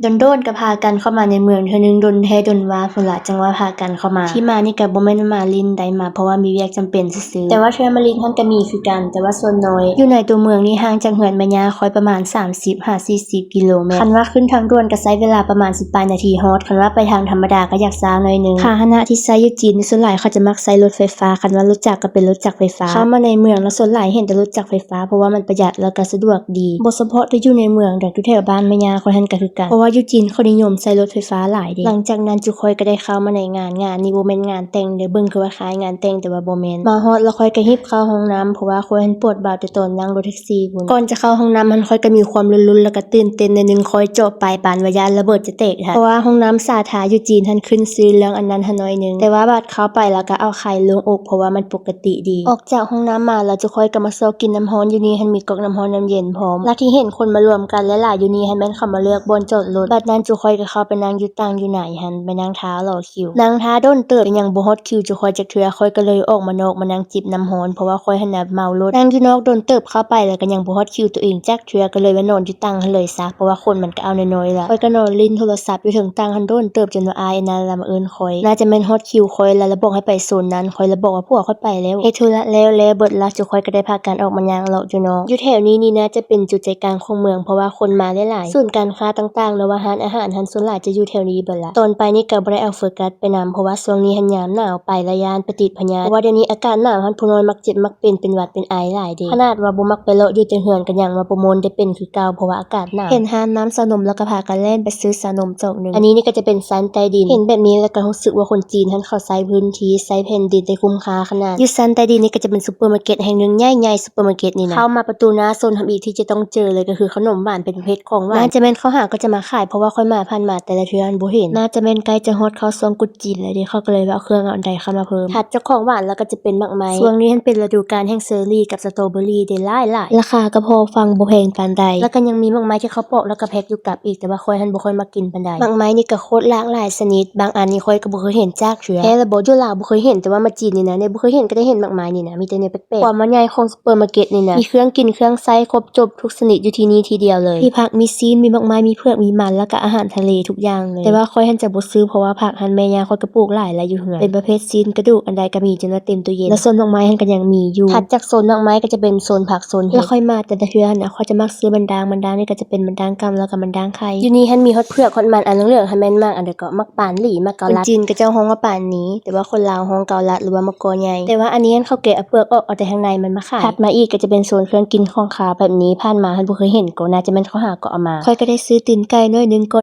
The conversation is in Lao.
ດົນໆກໍພາກັນເຂົ້າມາໃນເມືອງເທື່ອໜຶ່ງ ດົນແທ້ດົນວ່າພຸ້ນລະ ຈັ່ງວ່າພາກັນເຂົ້າມາ. ທີ່ມານີ້ກໍບໍ່ແມ່ນວ່າມາຫຼິ້ນໃດ ມາເພາະວ່າມີວຽກຈຳເປັນຊື່ໆ. ແຕ່ວ່າເທື່ອມາຫຼິ້ນຫັ້ນກໍມີຄືກັນ ແຕ່ວ່າສ່ວນນ້ອຍ. ຢູ່ໃນຕົວເມືອງນີ້ຫ່າງຈາກເຮືອນແມ່ຍ່າຂ້ອຍປະມານສາມສິບຫາສີ່ສິບກິໂລແມັດ. ຄັນວ່າຂຶ້ນທາງດ່ວນກໍໃຊ້ເວລາປະມານສິບປາຍນາທີຮອດ, ຄັນວ່າໄປທາງທຳມະດາກໍຢາກຊ້າໜ້ອຍໜຶ່ງ. ພາຫະນະທີ່ໃຊ້ຢູ່ຈີນນີ້ ສ່ວນຫຼາຍເຂົາຈະມັກໃຊ້ລົດໄຟຟ້າ, ຄັນວ່າລົດຈັກກໍເປັນລົດຈັກໄຟຟ້າ. ເຂົ້າມາໃນເມືອງແລ້ວ ສ່ວນຫຼາຍເຫັນແຕ່ລົດຈັກໄຟຟ້າ ເພາະວ່າມັນປະຢັດ ແລ້ວກໍສະດວກ ດີ ບໍ່ສະເພາະແຕ່ຢູ່ໃນເມືອງດອກ, ຢູ່ແຖວບ້ານແມ່ຍ່າຂ້ອຍຫັ້ນກໍຄືກັນ ເພາະວ່າຢູ່ຈີນເຂົານິຍົມໃຊ້ລົດໄຟຟ້າຫຼາຍເດ້. ຫຼັງຈາກນັ້ນຈຸຂ້ອຍກໍໄດ້ເຂົ້າມາໃນງານ, ງານນີ້ບໍ່ແມ່ນງານແຕ່ງເດີ, ເບິ່ງຄືວ່າຄ້າຍງານແຕ່ງ ແຕ່ວ່າບໍ່ແມ່ນ. ມາຮອດແລ້ວຂ້ອຍກໍຮີບເຂົ້າຫ້ອງນ້ຳ ເພາະວ່າຂ້ອຍຫັ້ນປວດບ່າວແຕ່ຕອນນັ່ງລົດແທັກຊີພຸ້ນ. ກ່ອນຈະເຂົ້າຫ້ອງນ້ຳຫັ້ນ ຂ້ອຍກໍມີຄວາມລຸນໆ ແລ້ວກໍຕື່ນເຕັ້ນໜ້ອຍໜຶ່ງ, ຂ້ອຍເຈາະປາຍປານວ່າຢ້ານລະເບີດຈະແຕກຫັ້ນ ເພາະວ່າຫ້ອງນ້ຳສາທາຢູ່ຈີນຫັ້ນຂຶ້ນຊື່ເລື່ອງອັນນັ້ນຫັ້ນໜ້ອຍໜຶ່ງ. ແຕ່ວ່າບາດເຂົ້າໄປແລ້ວກໍເອົາໄຂ່ໂລ່ງອົກ ເພາະວ່າມັນປົກກະຕິດີ. ອອກຈາກຫ້ອງນ້ຳມາແລ້ວ ຈຸຂ້ອຍກໍມາຊອກກິນນ້ຳຮ້ອນ, ຢູ່ນີ້ຫັ້ນມີກັອກນ້ຳຮ້ອນນ້ຳເຢັນພ້ອມ. ຫຼັກທີ່ເຫັນຄົນມາລວມກັນຫຼາຍໆຢູ່ນີ້ຫັ້ນ ແມ່ນເຂົາມາເລືອກບ່ອນຈອດລົດ. ບາດນັ້ນຈຸຂ້ອຍກໍເຂົ້າໄປນັ່ງຢູ່ຕັ່ງຢູ່ໃນຫັ້ນ ໄປນັ່ງຖ້າລໍຄິວ. ນັ່ງຖ້າດົນເຕີບ ແຕ່ຍັງບໍ່ຮອດຄິວຈຸຂ້ອຍຈັກເທື່ອ, ຂ້ອຍກໍເລີຍອອກມານອກມານັ່ງຈິບນ້ຳຮ້ອນ ເພາະວ່າຂ້ອຍຫັ້ນນະເມົາລົດ. ນັ່ງຢູ່ນອກດົນເຕີບ ເຂົ້າໄປແລ້ວກໍຍັງບໍ່ຮອດຄິວຕົວເອງຈັກເທື່ອ, ກໍເລີຍມານອນຢູ່ຕັ່ງຫັ້ນເລີຍຊະ ເພາະວ່າຄົນມັນກໍເອົາໜ້ອຍໆລະ. ຂ້ອຍກໍນອນຫຼິ້ນໂທລະສັບຢູ່ເທິງຕັ່ງຫັ້ນດົນເຕີບ ຈົນວ່າອ້າຍອັນນັ້ນລະມາເອີ້ນຂ້ອຍ. ໜ້າຈະແມ່ນຮອດຄິວຂ້ອຍລະ ລະບອກໃຫ້ໄປໂຊນນັ້ນ, ຂ້ອຍລະບອກວ່າຜົວຂ້ອຍໄປແລ້ວ. ເຮັດທຸລະແລ້ວແລ້ວເບິດລະ ຈຸຂ້ອຍກໍໄດ້ພາກັນອອກມາຍ່າງເລາະຢູ່ນອກ. ຢູ່ແຖວນີ້ນີ້ນາຈະເປັນຈຸໃຈກາງຂອງເມືອງ ເພາະວ່າຄົນມາຫຼາຍໆ. ສູນການຄ້າຕ່າງໆ ຫຼືວ່າຮ້ານອາຫານຫັ້ນ ສ່ວນຫຼາຍຈະຢູ່ແຖວນີ້ເບິດລະ. ຕອນໄປນີ້ກໍບໍ່ໄດ້ເອົາໂຟກັສໄປນຳ ເພາະວ່າຊ່ວງນີ້ຫັ້ນຍາມໜາວ ໄປລະຢ້ານໄປຕິດພະຍາດ. ເພາະວ່າດຽວນີ້ອາກາດໜາວຫັ້ນ ຜູ້ນ້ອຍມັກເຈັບມັກເປັນ ເປັນຫວັດເປັນໄອຫຼາຍເດ້. ຂະໜາດວ່າບໍ່ມັກໄປເລາະຢູ່ແຕ່ເຮືອນກໍຍັງວ່າບໍ່ມ່ວນໄດ້ເປັນຄືເກົ່າ ເພາະວ່າອາກາດໜາວ. ເຫັນຮ້ານນ້ຳຊານົມແລ້ວກໍພາກັນແລ່ນໄປຊື້ຊານົມຈອກໜຶ່ງ. ອັນນີ້ນີ້ກໍຈະເປັນຊັ້ນໃຕ້ດິນ. ເຫັນແບບນີ້ແລ້ວກໍຮູ້ສຶກວ່າຄົນຈີນຫັ້ນເຂົາໃຊ້ພື້ນທີ່ ໃຊ້ແຜ່ນດິນໄດ້ຄຸ້ມຄ່າຂະໜາດ. ຢູ່ຊັ້ນໃຕ້ດິນນີ້ກໍຈະເປັນຊຸບເປີມາເກັດແຫ່ງໜຶ່ງໃຫຍ່ໆ ຊຸບເປີມາເກັດນີ້ນະ. ເຂົ້າມາປະຕູໜ້າ ໂຊນທຳອິດທີ່ຈະຕ້ອງເຈີເລີຍກໍຄືເຂົ້າໜົມຫວານເປັນປະເພດຂອງຫວານ. ໜ້າຈະແມ່ນເຂົາຫາກໍຈະມາຂາຍ ເພາະວ່າຂ້ອຍມາຜ່ານມາແຕ່ລະເທື່ອຫັ້ນບໍ່ເຫັນ. ໜ້າຈະແມ່ນໃກ້ຈະຮອດເຂົ້າຊ່ວງກຸດ ຈີນແລ້ວເດ້ ເຂົາກໍເລີຍວ່າເອົາເຄື່ອງເອົາອັນໃດເຂົ້າມາເພີ່ມ. ຖັດຈາກຂອງຫວານແລ້ວກໍຈະເປັນໝາກໄມ້. ຊ່ວງນີ້ຫັ້ນເປັນລະດູການແຫ່ງເຊີຣີກັບສະຕໍເບີຣີເດ້ຫຼາຍໆ. ລາຄາກໍພໍຟັງ ບໍ່ແພງປານໃດ. ແລ້ວກໍຍັງມີໝາກໄມ້ທີ່ເຂົາປອກແລ້ວກໍແພັກຢູ່ກັບອີກ, ແຕ່ວ່າຂ້ອຍຫັ້ນບໍ່ຄ່ອຍມັກກິນປານໃດ. ໝາກໄມ້ນີ້ກໍໂຄດຫຼາກຫຼາຍຊະນິດ, ບາງອັນນີ້ຂ້ອຍກໍບໍ່ເຄີຍເຫັນຈັກເທື່ອ. ແທ້ລະບໍ? ຢູ່ລາວບໍ່ເຄີຍເຫັນ, ແຕ່ວ່າມາຈີນນີ້ນະ ນີ້ບໍ່ເຄີຍເຫັນ, ກໍໄດ້ເຫັນໝາກໄມ້ນີ້ນະ, ມີແຕ່ແນວແປກໆ. ຄວາມວ່າໃຫຍ່ຂອງຊຸບເປີມາເກັດນີ້ນະ, ມີເຄື່ອງກິນເຄື່ອງໃຊ້ຄົບຈົບທຸກຊະນິດຢູ່ທີ່ນີ້ທີ່ດຽວເລີຍ. ມີຜັກ ມີຊີ້ນ ມີໝາກໄມ້ ມີເຜືອກ ມີມັນ ແລ້ວກໍອາຫານທະເລທຸກຢ່າງເລີຍ. ແຕ່ວ່າຂ້ອຍຫັ້ນຈະບໍ່ຊື້ ເພາະວ່າຜັກຫັ້ນແມ່ຍ່າຂ້ອຍກໍປູກຫຼາຍແລ້ວຢູ່ເຮືອນ. ເປັນປະເພດຊີ້ນ ກະດູກ ອັນໃດກໍມີຈົນວ່າເຕັມຕູ້ເຢັນ. ແລ້ວໂຊນໝາກໄມ້ຫັ້ນກໍຍັງມີຢູ່. ຖັດຈາກໂຊນໝາກໄມ້ກໍຈະເປັນໂຊນຜັກໂຊນເຫັດ. ແລ້ວຂ້ອຍມາແຕ່ລະເທື່ອຫັ້ນນະ ຂ້ອຍຈະມັກຊື້ບັນດາງ, ບັນດາງນີ້ກໍຈະເປັນບັນດາງກຳ ແລ້ວກໍບັນດາງໄຂ່. ຢູ່ນີ້ຫັ້ນມີຮອດເຜືອກຮອດມັນ ອັນເຫຼືອງໆຫັ້ນແມ່ນໝາກອັນໃດເກາະ? ໝາກປານຫຼີ ໝາກເກົາລັດ. ຄົນຈີນເຂົາເຈົ້າຮ້ອງວ່າປານນີ ແຕ່ວ່າຄົນລາວຮ້ອງເກົາລັດ ຫຼືວ່າໝາກກໍໃຫຍ່. ແຕ່ວ່າອັນນີ້ຫັ້ນເຂົາແກະເອົາເປືອກອອກ ເອົາແຕ່ຂ້າງໃນມັນມາຂາຍ. ຖັດມາອີກກໍຈະເປັນໂຊນເຄື່ອງກິນຂອງຄາວແບບນີ້, ຜ່ານມາຫັ້ນບໍ່ເຄີຍເຫັນກໍ ໜ້າຈະແມ່ນເຂົາຫາກໍເອົາມາ. ຂ້ອຍກໍໄດ້ຊື້ຕີນໄກ່ໜ້ອຍໜຶ່ງ ກໍ